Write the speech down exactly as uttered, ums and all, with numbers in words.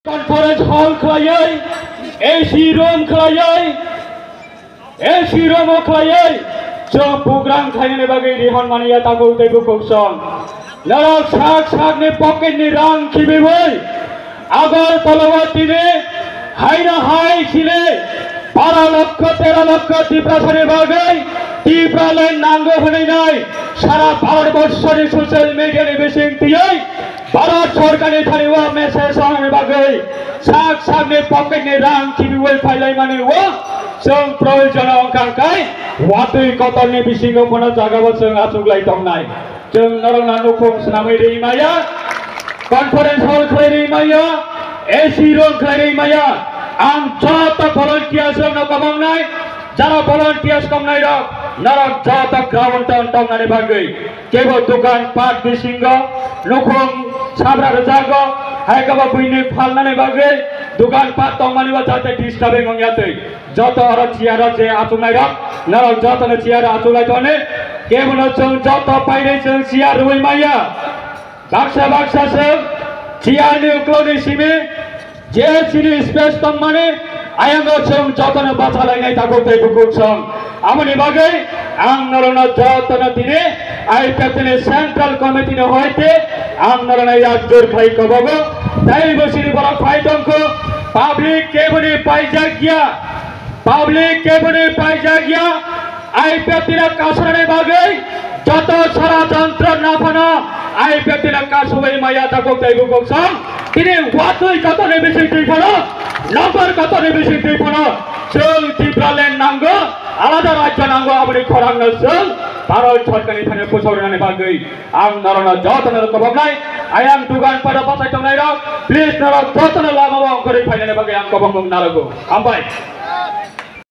Conference hall khlaiwi, A C room khlaiwi, A C room o khlaiwi, chwng program khlainani bagwi rihon mani ya tabuk tei bukhuk song. Norok sak sakni pocket ni rang khibiwi, Agartala o tini haino hai sini bara lokho tera lokho Tiprasani bagwi Tipraland nango hwnwi nai sara Bharat borshoni social media ni bising twiwi Bharat sorkarni thani o message rwna bagwi sak sakni pocket ni rang khibiwi phailaimani o chwng proyojon wngkha, hwnkhe watwi kotorni bisingo bono jagao chwng achuklai tongnai. Chwng norokno nukhung swnamwi rwi maya, conference hall khlai rwi maya, A C room khlai rwi maya. Ang joto volunteers rokno kwbang nai, jara volunteers tongnai rok, norok joto ground o tongnani bagwi. Kebo dukan pat bisingo nukhung sabra rwjago, hai kebo buini phalnani bagwi dukan pat tongmani o jate disturbing wngya twi. Joto oro chair o je achuknai rok, norok joto no chair o achuklai toni. Kebo no chwng joto painai chwng chair rwui maya. Baksa baksa chwng chair ni ukloni simi je chini space tongmani, ayango chwng jotono bachalainai tabuk tei bukhuk song. Aboni bagwi ang norokno jotono tini I P F T ni Central Committee ni hoite ang norokno yak jur khai kobogo. Tei bo chini borok phai tongkho, public keboni paijak ya, public keboni paijak ya. I P F T no kasanani bagwi joto sara jontro naphano I P F T no kasugwi maya tabuk tei bukhuk song. Tini watwi kotorni bising twi phano, nokbar kotorni bising twi phano, chwng Tipraland nango, alada rajya nango, aboni khorangno chwng Bharat sorkarni thani pusau rwnani bagwi ang norokno jotono koboknai. Ayang dugan pada bachai tongnai rok, please norok jotono lama o ongkhorwi phainani bagwi ang kobokmung narogo. Hambai.